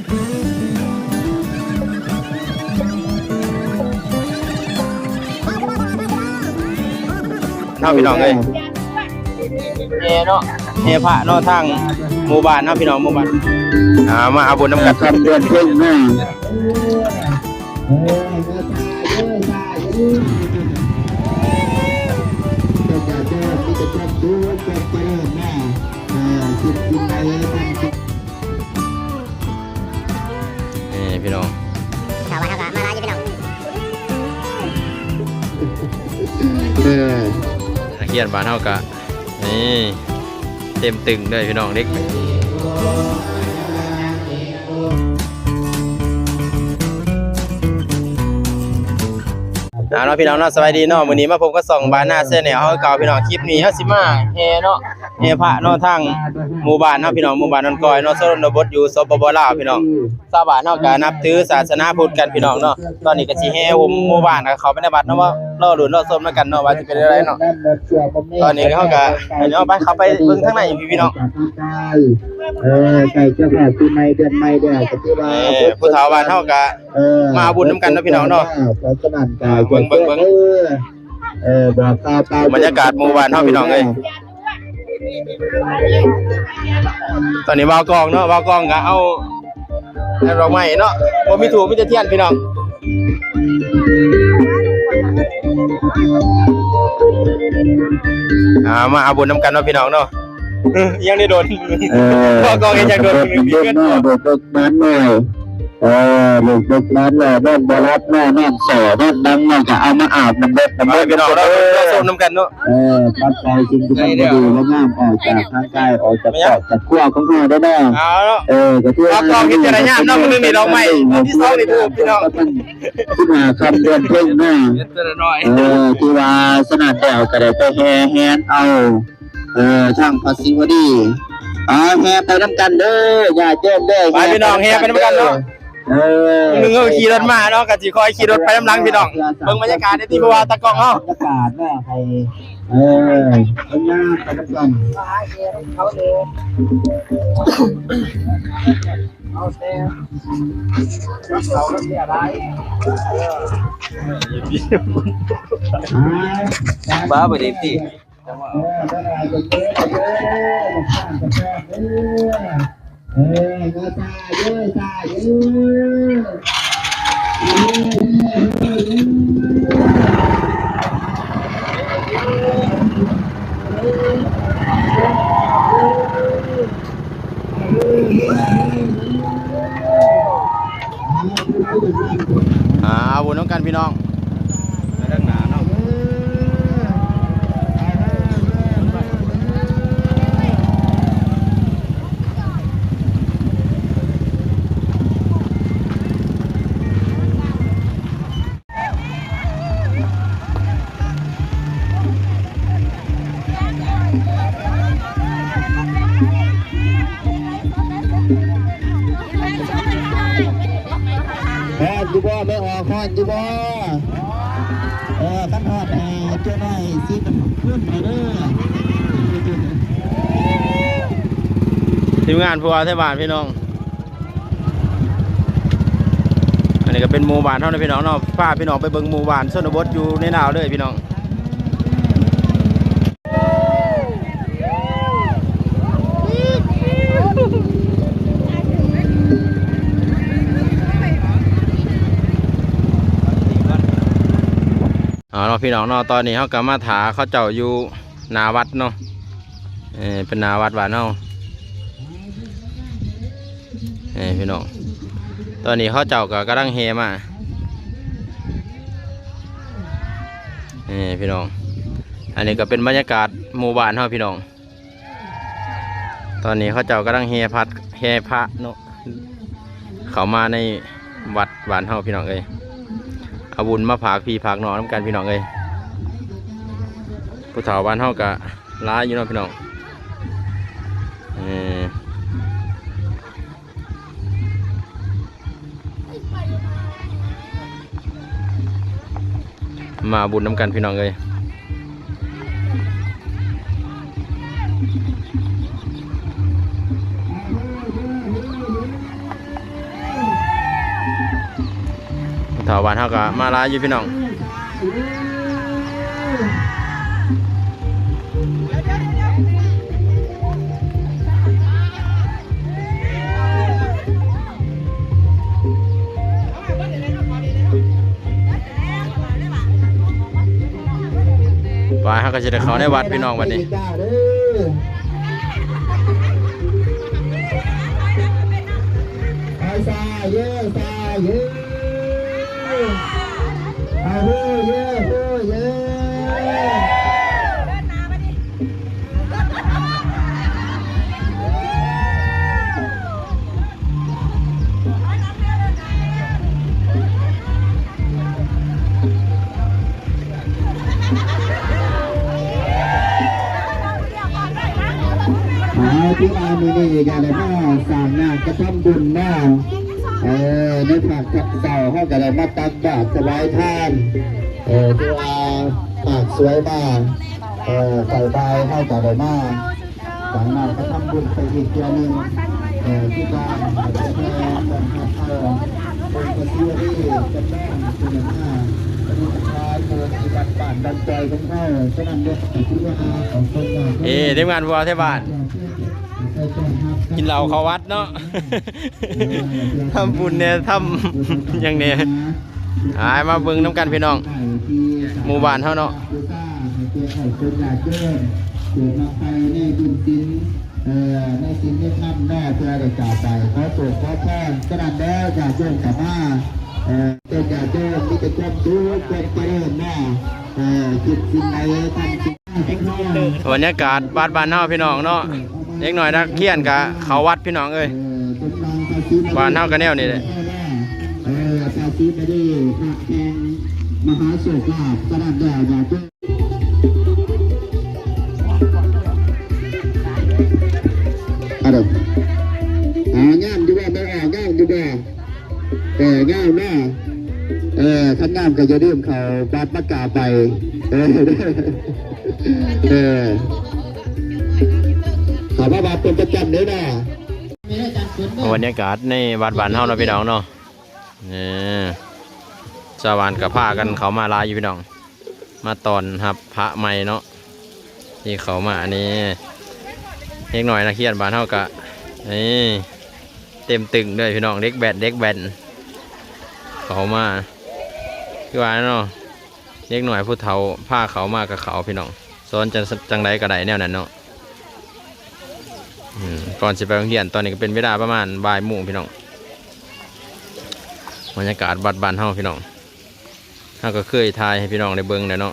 ເນາະພີ່ນ້ອງເອີຍ ແຫ່ເນາະ ແຫ່ພະເນາະ ທາງໝູ່ບ້ານເນາະພີ່ນ້ອງ ໝູ່ບ້ານ ອ່າ ມາເອົາບຸນນຳກັນ ຄຳເດືອນເພັງເນາະ. ນີ້ພີ່ນ້ອງ ຊາວບ້ານເຮົາກໍມາຫຼາຍຢູ່ພີ່ນ້ອງ ເອີ ນັກຮຽນບ້ານເຮົາກໍ ນີ້ ເຕັມຕຶງເລີຍພີ່ນ້ອງ ເດັກ ເອົາເນາະພີ່ນ້ອງເນາະ ສະບາຍດີເນາະ ມື້ນີ້ມາພົບກັບຊ່ອງບ້ານນາແຊນແນວເຮົາຄືເກົ່າພີ່ນ້ອງ ຄລິບນີ້ເຮົາຊິມາແຫ່ເນາະ ແຫ່ພະເນາະ ທາງໝູ່ບ້ານເຮົາພີ່ນ້ອງ ໝູ່ບ້ານດອນກ້ອຍເນາະ ຊົນນະບົດຢູ່ ສປປ ລາວພີ່ນ້ອງ ຊາວບ້ານເຮົາກໍນັບຖືສາສະໜາພຸດກັນພີ່ນ້ອງເນາະ ຕອນນີ້ກໍຊິແຫ່ໂຮມໝູ່ບ້ານເຂົ້າໄປໃນວັດເນາະ ມາລໍລຸ້ນລໍຊົມນຳກັນເນາະ ວ່າຊິເປັນຈັ່ງໃດເນາະ ຕອນນີ້ເຮົາກໍ ເນາະ ໄປ ເຂົ້າໄປເບິ່ງທາງໃນພີ່ນ້ອງ ເອີ ໃກ້ຈະຮອດປີໃໝ່ເດືອນໃໝ່ແລ້ວ ກໍຖືວ່າ ເອີ ຜູ້ເຖົ້າບ້ານເຮົາກໍ ເອີ ມາເອົາບຸນນຳກັນເນາະພີ່ນ້ອງເນາະ ເອີ ເບິ່ງ ເບິ່ງ ເບິ່ງ ເອີ ບອກກ່າວ ບັນຍາກາດໝູ່ບ້ານເຮົາພີ່ນ້ອງເອີຍ ຕອນນີ້ບ່າວກອງເນາະ ບ່າວກອງກໍເອົາດອກໄມ້ເນາະ ບໍ່ມີທູບມີແຕ່ທຽນພີ່ນ້ອງ ອ່າ ມາເອົາບຸນນຳກັນເນາະພີ່ນ້ອງເນາະ ຍັງໄດ້ດົນ ເອີ ບ່າວກອງເຮັດຫຍັງດົນ ເອີ ລູກເດັກມານ້ອຍ ເອີ ລູກເດັກມານ້ອຍ ນອນບໍ່ຫຼັບເນາະ ນອນສໍ້ນອນດັງເນາະ ກໍເອົາມາອາບນ້ຳເດັກ ນ້ຳເດັກ ພີ່ນ້ອງເນາະ ເຮົາຊົມນຳກັນເນາະ ເອີ ປັດເປົ່າສິ່ງທີ່ມັນບໍ່ດີບໍ່ງາມອອກຈາກຮ່າງກາຍ ອອກຈາກຄອບຈາກຄົວຂອງເຮົາໄດ້ເນາະ ເອີ ກໍຖືວ່າເຮົາຕ້ອງພິຈາລະນາເນາະ ມື້ໜຶ່ງນີ້ດອກໄມ້ ມື້ທີສອງນີ້ທູບພີ່ນ້ອງ ສິບຫ້າຄ່ຳເດືອນເພັງເນາະ ເອີ ຖືວ່າສະນັ້ນແລ້ວກໍໄດ້ໄປແຫ່ແຫນເອົາ ເອີ ທາງພະສີວະດີ ເອົາແຫ່ໄປນຳກັນເດີ ຍາດໂຍມເດີ ໄປພີ່ນ້ອງ ແຫ່ໄປນຳກັນເນາະ ເອີ ໜຶ່ງເຮົາຂີ່ລົດມາເນາະ ກໍຊິຄ່ອຍຂີ່ລົດໄປນຳຫຼັງພີ່ນ້ອງ ເບິ່ງບັນຍາກາດໃນທີ່ ເພາະວ່າຕາກ້ອງເຮົາ ບັນຍາກາດເນາະ ໃຫ້ ເອີ ເບິ່ງງາມໄປນຳກັນ ບ້າໄປເດຕິ ອ່າ ເອົາບຸນນຳກັນພີ່ນ້ອງ ໄປທາງໜ້າເນາະ ຮ້ອນຢູ່ບໍ່ ແມ່ອອກ ຮ້ອນຢູ່ບໍ່? ເອີ ຄັນຮ້ອນ ເອີ ເຈົ້ານ້ອຍຊິຂຶ້ນໃຫ້ເດີ ທີມງານຜູ້ວ່າໄທບ້ານພີ່ນ້ອງ. ອັນນີ້ກໍເປັນໝູ່ບ້ານເຮົານະພີ່ນ້ອງເນາະ ພາພີ່ນ້ອງໄປເບິ່ງໝູ່ບ້ານຊົນນະບົດຢູ່ໃນລາວເລີຍພີ່ນ້ອງ. ເອົາເນາະພີ່ນ້ອງເນາະ ຕອນນີ້ເຮົາກໍມາຖ້າເຂົາເຈົ້າຢູ່ໜ້າວັດເນາະ ເອີ ເປັນໜ້າວັດບ້ານເຮົາ. ນີ້ພີ່ນ້ອງ ຕອນນີ້ເຂົາເຈົ້າກໍກຳລັງແຫ່ມາ ນີ້ພີ່ນ້ອງ ອັນນີ້ກໍເປັນບັນຍາກາດໝູ່ບ້ານເຮົາພີ່ນ້ອງ ຕອນນີ້ເຂົາເຈົ້າກຳລັງແຫ່ພັດ ແຫ່ພະເນາະ ເຂົ້າມາໃນວັດບ້ານເຮົາພີ່ນ້ອງເອີຍ ເອົາບຸນມາຝາກພີ່ຝາກນ້ອງນຳກັນພີ່ນ້ອງເອີຍ ຜູ້ເຖົ້າບ້ານເຮົາກໍ ຫຼາຍຢູ່ເນາະພີ່ນ້ອງ ເອີ ມາບຸນນຳກັນພີ່ນ້ອງເອີຍ. ເຖົ້າບ້ານເຮົາກໍມາຫຼາຍຢູ່ພີ່ນ້ອງ. ໄປ ເຮົາກໍຊິໄດ້ເຂົ້າໃນວັດພີ່ນ້ອງບັດນີ້. ໄປຊາເຢ ຊາເຢ ອາໂຫເຢ ໂຫເຢ. ເອົາ ທີ່ວ່າມື້ນີ້ກໍໄດ້ມາສ້າງນ້ຳກະທຳບຸນເນາະ. ເອີ ໃນພາກເຊົ້າເຮົາກໍໄດ້ມາຕັກບາດຖວາຍທານ ເອີ ທີ່ວ່າພາກສວຍມາ ເອີ ໃສ່ບາດເຮົາກໍໄດ້ມາ ສາມາດໄປທຳບຸນໄປອີກເທື່ອໜຶ່ງ ເອີ ທີ່ບ້ານ ເອີ ເປັນພະສີວະລີ ຈຳແນກເປັນມາ ເປັນຊາຍເກີດທີ່ວັດບ້ານດອນຈອຍຂອງເຮົາ. ສະນັ້ນເດີ ຖືວ່າຂອງຄົນງາມ ເອີ ທີມງານຜູ້ເຖົ້າໄທບ້ານ ກິນເຫຼົ້າເຂົ້າວັດເນາະ ທຳບຸນແດ່ ທຳຫຍັງແດ່. ອາ ມາເບິ່ງນຳກັນພີ່ນ້ອງ ໝູ່ບ້ານເຮົາເນາະ. ເອີ ໃນສິນໃນທຳເນາະ ເພື່ອໄດ້ກ້າວໄປຂໍໂຊກຂໍພອນ. ສະນັ້ນເດີ ຍາດໂຍມກໍມາ ເອີ ເປັນຍາດໂຍມມີແຕ່ຄວາມສຸກຄວາມຈະເລີນເນາະ. ເອີ ຄິດສິ່ງໃດທຳສິ່ງ ບັນຍາກາດວັດບ້ານເຮົາພີ່ນ້ອງເນາະ ເດັກນ້ອຍນັກຮຽນກໍເຂົ້າວັດພີ່ນ້ອງເອີຍ. ເອີ ສົມດັ່ງພະສີ ບ້ານເຮົາກໍແນວນີ້ແຫຼະ. ເອີ ພະສີມະນີ ພະແຫ່ງມະຫາໂຊກລາບ. ສະນັ້ນແລ້ວ ຍາດໂຍມ ອາ ເດີ ອາ ງາມຢູ່ບໍ່ ແມ່ອາ ງາມຢູ່ບໍ່? ເອີ ງາມເນາະ. ເອີ ຄັນງາມກໍຢ່າລືມເຂົ້າວັດມາກາໄປ ເອີ ເອີ ເຂົ້າມາວັດເປັນປະຈຳເດ້ເນາະ. ບັນຍາກາດໃນວັດບ້ານເຮົາເນາະ ພີ່ນ້ອງເນາະ. ເອີ ຊາວບ້ານກໍພາກັນເຂົ້າມາຫຼາຍຢູ່ພີ່ນ້ອງ ມາຕ້ອນຮັບພະໃໝ່ເນາະ ທີ່ເຂົ້າມາ. ອັນນີ້ເດັກນ້ອຍນັກຮຽນບ້ານເຮົາກໍ ນີ້ ເຕັມຕຶ້ງເລີຍພີ່ນ້ອງ ເດັກແວ່ນ ເດັກແວ່ນເຂົ້າມາ ຄືວ່າເນາະ ເດັກນ້ອຍຜູ້ເຖົ້າພາເຂົ້າມາກໍເຂົ້າພີ່ນ້ອງ ສອນຈັ່ງ ຈັ່ງໃດກໍໄດ້ແນວນັ້ນເນາະ. ອືມ ກ່ອນຊິໄປໂຮງຮຽນ ຕອນນີ້ກໍເປັນເວລາປະມານບ່າຍໂມງພີ່ນ້ອງ. ບັນຍາກາດວັດບ້ານເຮົາພີ່ນ້ອງ ເຮົາກໍເຄີຍຖ່າຍໃຫ້ພີ່ນ້ອງໄດ້ເບິ່ງແລ້ວເນາະ.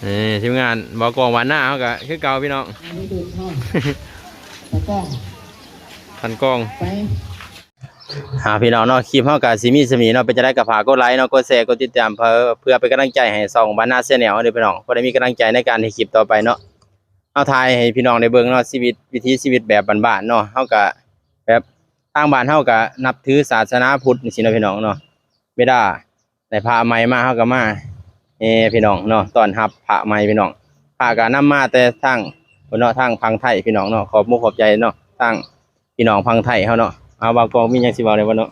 ນີ້ທີມງານບໍ່ກອງບ້ານນາເຮົາກໍຄືເກົ່າພີ່ນ້ອງ ຕາກ້ອງ ທ່ານກ້ອງ ໄປ. ອ່າ ພີ່ນ້ອງເນາະ ຄລິບເຮົາກໍຊິມີສ່ຳນີ້ເນາະ. ເປັນຈັ່ງໃດກໍຝາກກົດໄລເນາະ ກົດແຊ ກົດຕິດຕາມ ເພື່ອ ເພື່ອເປັນກຳລັງໃຈໃຫ້ຊ່ອງບ້ານນາແຊນແນວເດີພີ່ນ້ອງ ເພື່ອໄດ້ມີກຳລັງໃຈໃນການເຮັດຄລິບຕໍ່ໄປເນາະ. ເຮົາຖ່າຍໃຫ້ພີ່ນ້ອງໄດ້ເບິ່ງເນາະ ຊີວິດ ວິຖີຊີວິດແບບບ້ານໆເນາະ. ເຮົາກໍແບບ ທາງບ້ານເຮົາກໍນັບຖືສາສະໜາພຸດຈັ່ງຊີ້ເນາະ ພີ່ນ້ອງເນາະ. ເວລາໄດ້ພະໃໝ່ມາ ເຮົາກໍມາແຫ່ພີ່ນ້ອງເນາະ ຕ້ອນຮັບພະໃໝ່ພີ່ນ້ອງ. ພະກໍນຳມາແຕ່ທາງພຸ້ນເນາະ ທາງຝັ່ງໄທພີ່ນ້ອງເນາະ. ຂອບມຸກຂອບໃຈເນາະ ທາງ ພີ່ນ້ອງຝັ່ງໄທເຮົາເນາະ. ເອົາ ບ່າວກອງ ມີຫຍັງຊິເວົ້າແດ່ບໍ່ເນາະ?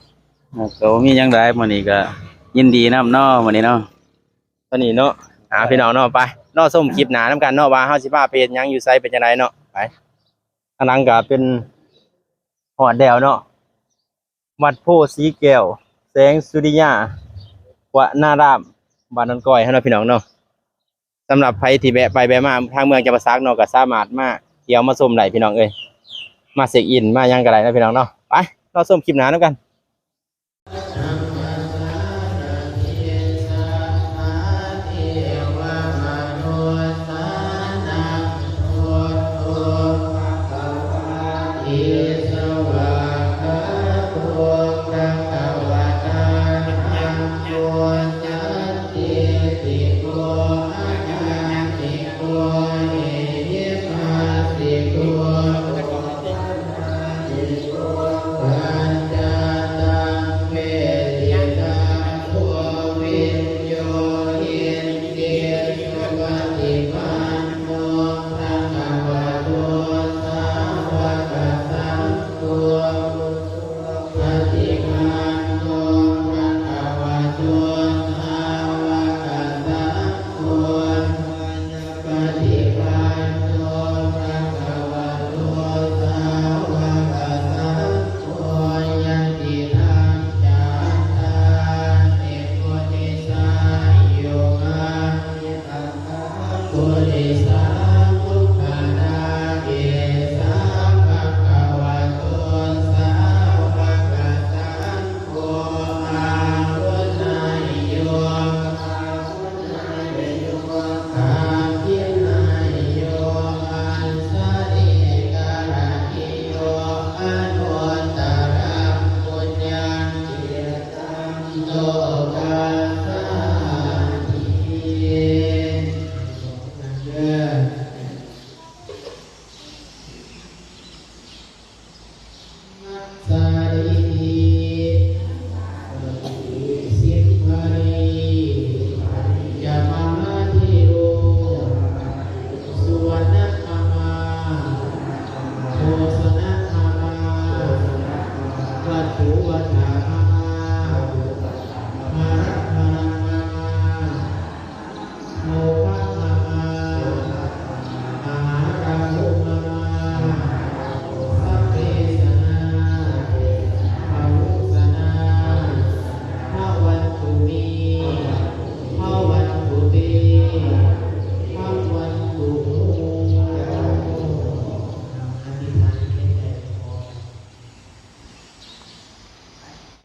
ກໍບໍ່ມີຫຍັງຫຼາຍ ມື້ນີ້ກໍຍິນດີນຳເນາະ ມື້ນີ້ເນາະ ຕອນນີ້ເນາະ. ອ່າ ພີ່ນ້ອງເນາະ ໄປລໍຊົມຄລິບໜ້ານຳກັນເນາະ ວ່າເຮົາຊິພາໄປເຮັດຫຍັງຢູ່ໃສ ເປັນຈັ່ງໃດເນາະ. ໄປ ທາງຫຼັງກໍເປັນ ຮອດແລ້ວເນາະ ວັດໂພສີແກ້ວ ແສງສຸລິຍາວະນາລາມ ບ້ານດອນກ້ອຍເຮົາເນາະ ພີ່ນ້ອງເນາະ. ສຳລັບໃຜທີ່ແວະໄປແວະມາທາງເມືອງຈຳປາສັກເນາະ ກໍສາມາດມາທ່ຽວມາຊົມໄດ້ພີ່ນ້ອງເອີຍ ມາເຊັກອິນມາຫຍັງກໍໄດ້ເນາະ ພີ່ນ້ອງເນາະ. ໄປລໍຊົມຄລິບໜ້ານຳກັນ.